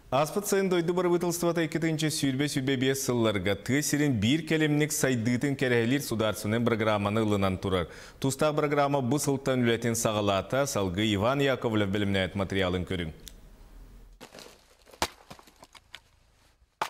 Ааспыт сайын дойду бырабыыталыстыбата 2025 сылларга тыа сирин биир кэлимник сайдыытын кэрэһэлиир судаарыстыбаннай бырагырааманы ылынан турар. Тустаах бырагыраама бу сылтан үлэтин саҕалаата, салгыы Иван Яковлев бэлэмнээбит матырыйаалын көрүҥ.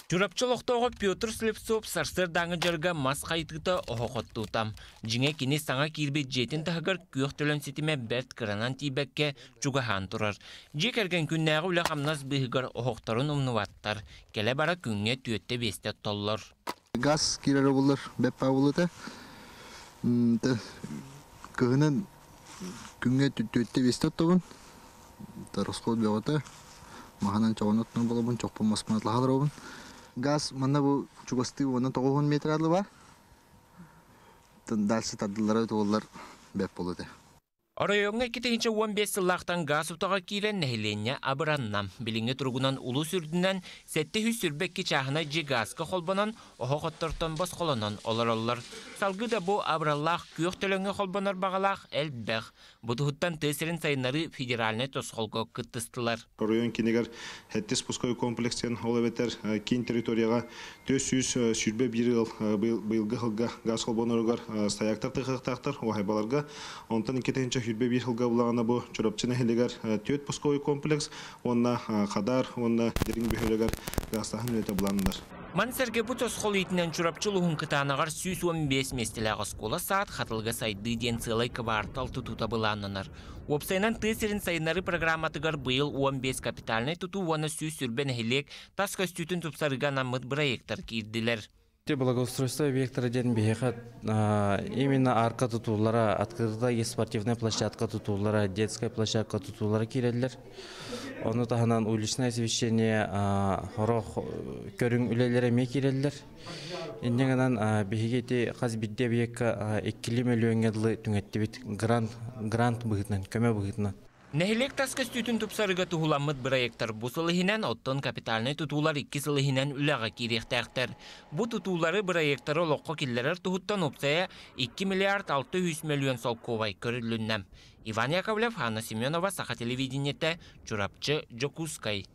Чурапчы олохтооҕо Петр Слепцов сарсыардааҥы дьарыга мас хайытыыта оһох оттуута. Дьиҥэ кини саҥа киирбит дьиэтин таһыгар күөх төлөн ситимэ бэрт кыранан тиийбэккэ чугаһаан турар. Дьиэ кэргэн күннээҕи үлэ-хамнас быыһыгар оһохторун умнубаттар, кэлэ-бара күҥҥэ түөртэ-биэстэ оттоллор. Газ киирэрэ буоллар бэп булута. Кыһынын күҥҥэ түөртэ-биэстэ оттобун. Расход бөҕөтө. Маһынан чоҕун оттон болобун, чохпун маспын атлаһаларобун. Газ манна бу чугастыы уонна 90 метр алы бар. Дальше тардыллара туоллар бэп болута. Оройуоҥҥа 2015 сыллаахтан гаас утаҕа киирэн нэһилиэнньэ абыранна. Билиҥҥи туругунан улуус үрдүнэн 722 чааһынай дьиэ гааска холбонон, оһох оттортон босхолонон олороллор. Салгыы да бу абыраллаах күөх төлөҥҥө холбонор баҕалаах элбэх. Бу туһуттан тыа сирин сайыннарыы федеральнай тосхолго кыттыстылар. Оройуон кинигэр Хэттис пусковой комплекс диэн ол эбэтэр киин территорияҕа 421 ыал быйылгы сылга газ холбоноругар стояктар тыһыахтаахтар уһайбаларга. Онтон 2021 сылга булаҕына бу Чурапчы нэһилигэр түөрт пусковой комплекс уонна Хадар уонна Дириҥ бөһүөлэгэр газтааһын үлэтэ былааннанар. Маны сэргэ бу тосхол иитинэн Чурапчы улууһун Кытаанаҕар 115 миэстэлээх оскуола-саад Хатылыга сайдыы диэн сыалай кыбаартал тутуута былааннанар. Уопсайынан тыа сирин сайыннарыы программатыгар быйыл 15 капитальнай тутуу уонна 120 нэһилиэк тас көстүүтүн тупсарыыга анаммыт бырайыактар киирдилэр. Благоустройство объектара диэн биһиэхэ именно арка тутуулара, открытая спортивная площадка тутуулара, детская площадка тутуулара киирэллэр. Ону таһынан уличное освещение хорох көрүҥ үлэлэрэ эмиэ киирэллэр. Инньэ гынан биһиги ити хас биирдии объекка иккилии мөлүйүөҥҥэ дылы түҥэттибит грант, грант быһыытынан, көмө быһыытынан. Нэһилиэк тас көстүүтүн тупсарыыга туһуламмыт бырайыактар бу сыл иһинэн, оттон капитальнай тутуулар икки сыл иһинэн үлэҕэ киириэхтээхтэр. Бу тутуулары бырайыактары олоххо киллэрэр туһуттан уопсайа 2 миллиард 600 мөлүйүөн солкуобай көрүлүннэ. Иван Яковлев, Анна Семенова, Саха телевидениетэ, Чурапчы, Дьокуускай.